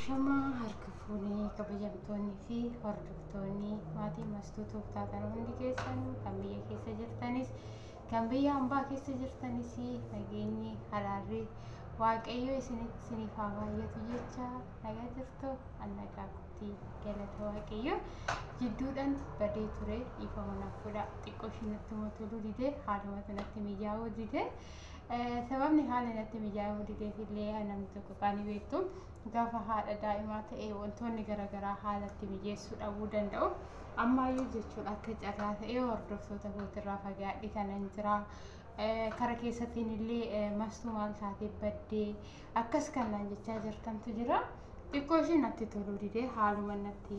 Ashamaa harka fuunee kabajamtoonnii fi hordoftoonni maatii Mastuu Tooftaa hundi keessanuu kan biyya keessa jirtanis kan biyya hambaa keessa jirtanis nageenyi haraarri Waaqayyo isinitti isiniif haa baay'atu jecha nagaa jirtu. An nagaa kootii, galata Waaqayyo. Jidduudhaan badee ture, dhiifama naaf godhaa. Xiqqoo ishii natti toluu didee, haalumatu natti mijaa'uu didee. Sababni haala natti mijaa'uu dideef illee namni tokko qaanii beektu, gaafa haadha daa'imaa ta'e wantoonni garaagaraa haalatti mijeessuu dhabuu danda'u. Ammaayyuu jechuudha, akka carraa ta'ee hordoftoota kootirraa fagaadhe kanan jira. Kara keessattiin illee Mastuu maal taatee baddee akkas kanaan jechaa jirtantu jira. Xiqqoo ishee natti toluu didee, haaluma natti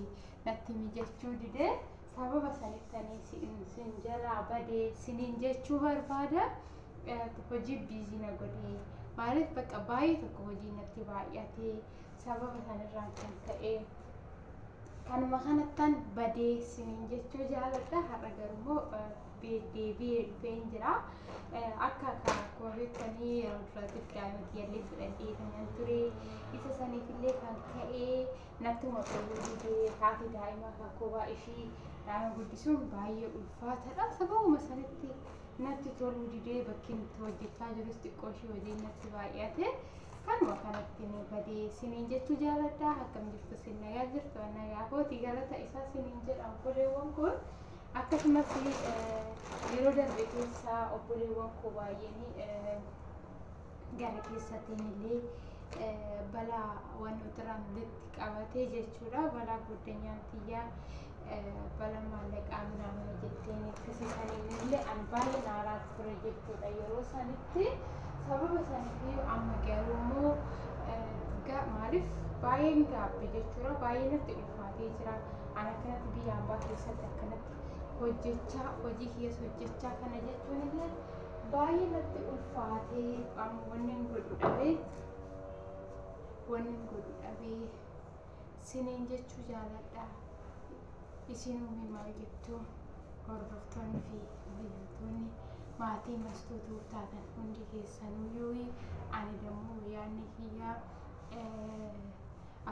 mijachuu didee, sababa sanittanii sin jalaa badee siniin jechuu barbaada. Hojii busy na godhee, maaliif bakka baay'ee tokko hojii natti baay'atee, sababa sanirraan kan ka'e kanuma kanattan badee siniin jechuu jaaladha. Har'a garuu deebi'ee dhufeen jira. Akka akkuma beektanii yeroo duraatiif daa'ima kiyyallee fudhadhee kanan ture. Isa saniif illee kan ka'e nattuma toluu didee, haati daa'imaa kan kophaa ishii daa'ima guddisuun baay'ee ulfaataadha. Sababuma sanitti natti toluu didee, bakki itti hojjechaa jirus xiqqoo ishii hojiin natti baay'ate. Kanuma kanatti ni badee siniin jechuu jaaladha. Akkam jirtu sin? Nagaa jirtu? Nagaa kooti, galata isaa siniin jedha obboleewwan kun. Akkasumas yeroo darbe keessa obboleewwan koo baay'een gara keessattiin illee balaa waan nutirraan walitti qabatee jechuudha. Balaa guddanyaan tiyyaa balaa maallaqaa minaamin jetteen akkasii illee an baay'ee naaraa ture jechuudha yeroo sanitti. Sababa saniif amma garuu immoo maaliif baay'een gaabbe jechuudha. Baay'ee natti ulfaatee jira. An akkanatti biyya ambaa keessatti akkanatti hojjechaa, hojii kiyyaas hojjechaa kana jechuun illee baay'ee natti ulfaatee, amma wanni godhu dhabee siniin jechuu jaaladha. Isin uumii maal jettu, hordoftoonni fi kabajamtoonni maatii Mastuutuu taatan hundi keessanuyyuu? Ani dammoo yaadni kiyyaa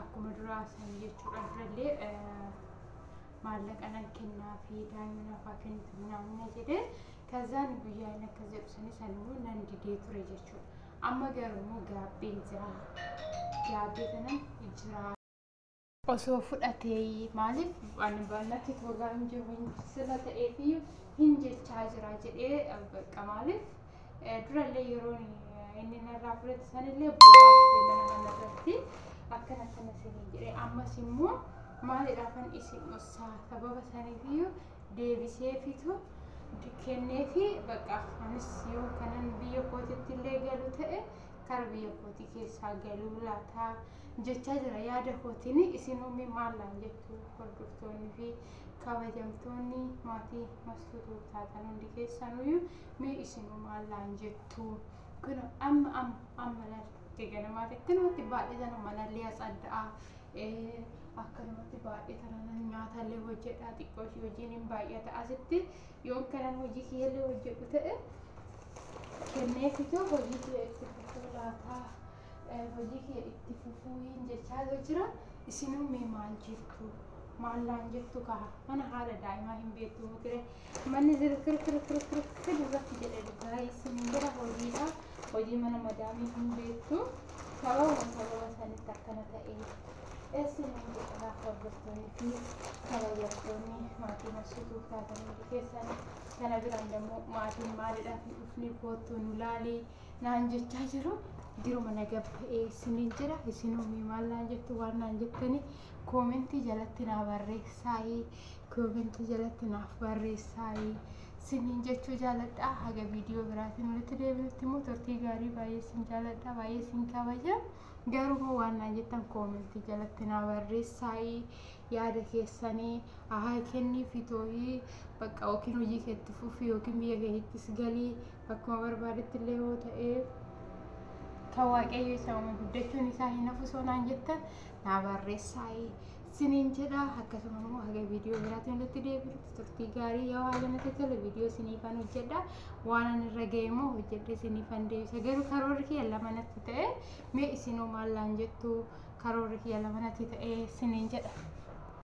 akkuma duraa san jechuudha. Durallee maallaqa nan kennaa fi daa'ima naaf haa kennitu naamna jedhee, kazaan guyyaa inni akkas jedhu sanis ani immoo nan didee ture jechuudha. Amma garuu immoo gaabbeen jira. Gaabbee kanan jira. Osoo fudhatee maaliif ani natti tolaa hin jiru sila ta'eef hin jechaa jira jedhee, bakka maaliif durallee yeroo inni narraa fudhate sanillee bu'aa ture mana kanarratti akkana akkana isinii jedhee, ammas immoo maalidhaafan isin dhossaa? Sababa saniifiyyuu deebiseefitu kenneefi, bakka anis yoo kanan biyya kootitti illee galu ta'e kara biyya kootii keessaa galuu laataa jechaa jira yaada kootiin. Isin uumii maallaan jettu, hordoftoonni fi kabajamtoonni maatii Mastuutuu taatan hundi keessanuyyuu, mee isinuu maallaan jettu? Kun amma amma amma laal ganamaati akkanumatti baay'ee manallee atsadda'a, akkanumatti baay'ee tanan nyaatallee hojjedha, xiqqoo ishii hojiin hin baay'ata. Asitti yoon kanan hojii kiyyallee hojjedhu ta'e kenneefitu hojii kiyya itti fufuu laataa, hojii kiyya itti fufuu hin jechaa jira. Isinuu mee maal jettu? Maallaan jettu kaa? Mana haadha daa'imaa hin beektu mutire, manni zirkirkirkirkir irratti jedhe dhugaa isin bira hojiidha, hojii mana madaamii hin beektu. Sababa sanitti akkana ta'e isinin jedha. Hordoftoonni fi kabajamtoonni maatii Masuutuu taatan hundi keessan, kana biraan immoo maatiin maalidhaaf hin dhufne, koottuu nu laalii naan jechaa jiru. Giruma na gabba'ee isiniin jira. Isinuu maal naan jettu? Waan naan jettani koomentii jalatti naa barreessaayii, koomentii jalatti naaf barreessaayii siniin jechuu jaaladha. Haga viidiyoo biraatiin walitti deebinutti immoo turtii gaarii. Baay'ee sin jaaladha, baay'ee sin kabaja. Garuu immoo waan naan jettan koomentii jalatti naa barreessaayii yaada keessanii. Haa kennii fitooyii bakka, yookiin hojii keetti fufi, yookiin biyya keettis galii, bakkuma barbaadetti illee yoo ta'e. Kan Waaqayyo isa uume guddachuun isaa hin hafu soonaan jettan naa barreessaa isiniin jedha. Akkasuma immoo haga viidiyoo biraatiin walitti deebinutti turtii gaarii. Yoo haala natti tole viidiyoo isiniifan hojjedha. Waan ani irra ga'e immoo hojjedhe isiniifan deebisa. Garuu karoorri kiyya 2 natti ta'e. Mee isinoo maallaan jettu? Karoorri kiyya 2 natti ta'e isiniin jedha.